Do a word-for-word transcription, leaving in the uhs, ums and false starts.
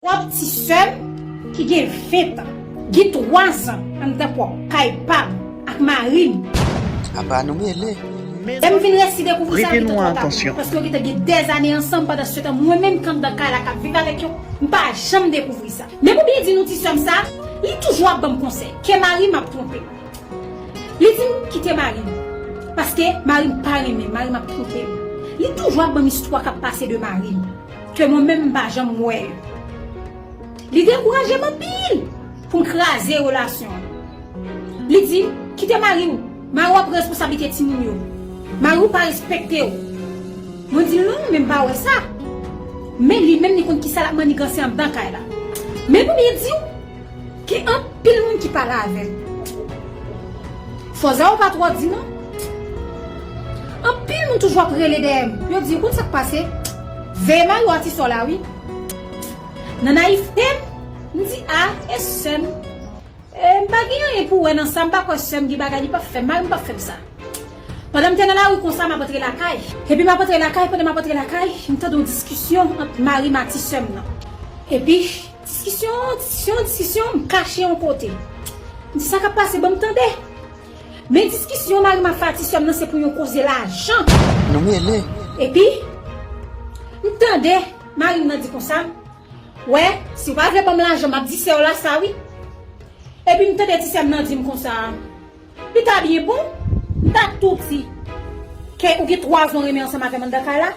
Pwòp ti sè m ki gen ven tan, gen twa zan anndan pwòp kay pa m ak mari m. Apa nou mele. Lè m vin resi dekouvri sa, m te twò ta, paske yo gentan gen dèzane ansanm, pandan se tan mwen menm k anndan kay la k ap viv avèk yo, m pa janm dekouvri sa. Men pou byen di nou, ti sè m sa, li toujou ap ban m konsèy. Ke mari m ap twonpe m. Li di m kite mari m, paske mari m pa renmen m, mari m ap twonpe m. Li toujou ap ban m istwa k ap pase de mari m, ke mwen menm m pa janm wè yo. Li dekouraje m anpil pou m kraze relasyon an. Li di, kite mari w, mari w ap pran responsablite timoun yo. Mari w pa respekte w. Mwen di l non, men m pa wè sa. Men li menm li konn kisa l ap maniganse anndan kay la. Men pou byen di w, gen anpil moun ki pale avè m. Fòzè w pa twò di non. Anpil moun toujou ap rele dèyè m. Yo di, ou konn sa k pase? Veye mari w a ti sè w la wi. Nan nayivte m, m di a, e sè m. E, m pa gen anyen pou wè nan sa, m pa kwè sè m gen bagay, li p ap fè m, mari m p ap fè m sa. Pandan m te nan lari konsa, m ap antre lakay. Epi m ap antre lakay, pandan m ap antre lakay, m tande yon diskisyon ant mari m ak ti sè m nan. Epi, diskisyon, diskisyon, diskisyon, m kache yon kote. M di, sa k ap pase, ban m tande. Men diskisyon mari m ap fè ak ti sè m nan, se pou yon koze lajan. Nou mele. Epi, m tande mari m nan di konsa, wè, si w pa vle ban m lajan, m ap di sè w la sa wi. Epi m tande ti sè m nan di m konsa, li ta byen bon, m ta tou di ke ou gen twa zan w renmen ansanm avè m anndan kay la.